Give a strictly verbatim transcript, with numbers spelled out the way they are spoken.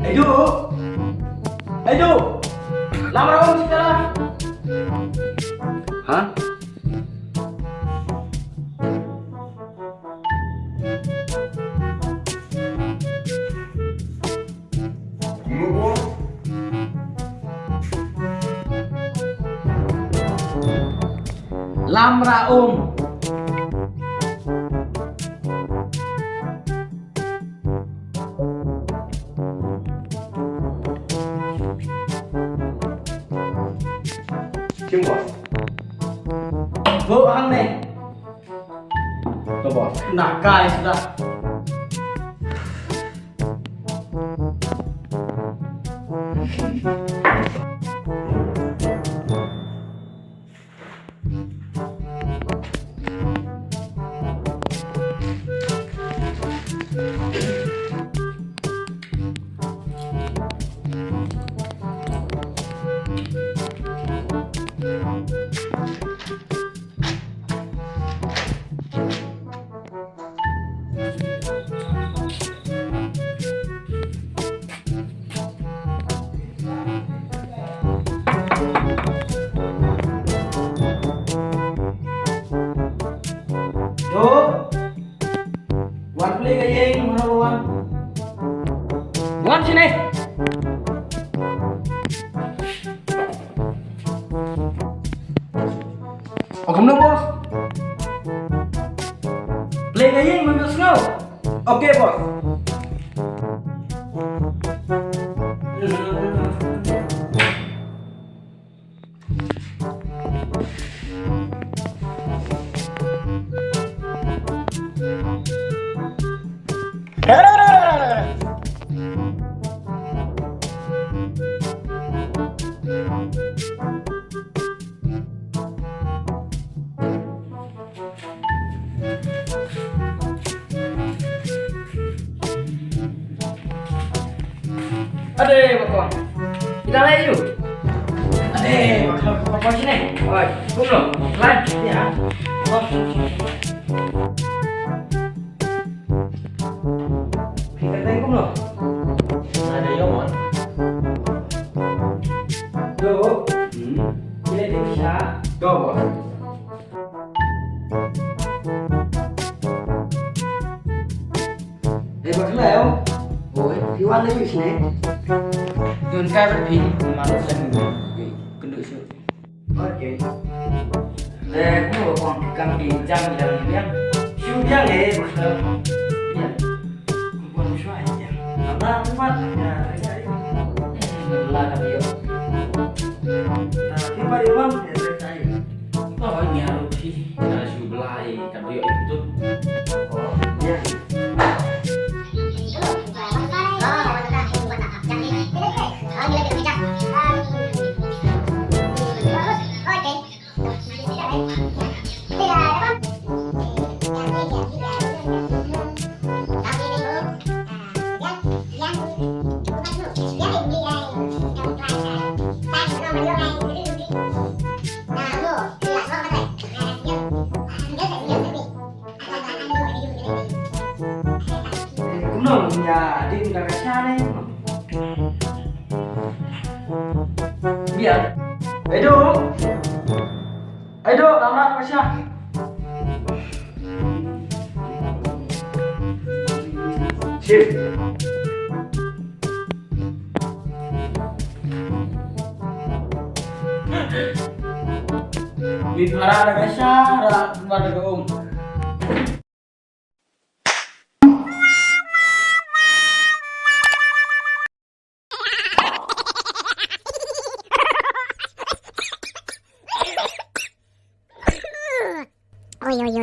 Edo! Edo! Lamra um sikala! Ha? Lamra um. Kim boss. Go hangne. To boss. Nah, guys, dah. Yo. Wan plie ka ïing, mano ba wan? Wan shane. O, kumno, boss? Plie ka ïing, mynta sngew. Okay, boss. Ade, bakong. Ida lai yu. Ade, bakong, bakong sini. Oi, kumno? Lan, ya. Oh. Kita tengok kumno? Ada yo, mon. Do. Hmm. Kita bisa. Do, bos. Ê, bác Leo. Ôi, phi wan leo sini. Yun kai bác phi, mà nó xem người, người cân đối sự. Ok. Ê, cũng có còn cái cam kỳ jam gì đâu nhỉ? Siu jang ê, bác Leo. Iya. Kumpul suai ya. Karena tempat ya, dari tadi. Hmm, lah, tapi yuk. Nah, tiba di rumah, ya, dari tadi. Oh, ini harus sih. Nah, siu belai, kan yuk itu. Oh, iya. Kumno ïa ding da ka sha ne? Biang. Edo. Edo, lam rat ka sha. Shim. Mit mara da ka sha, ra kumba da ka um. Yo, yo,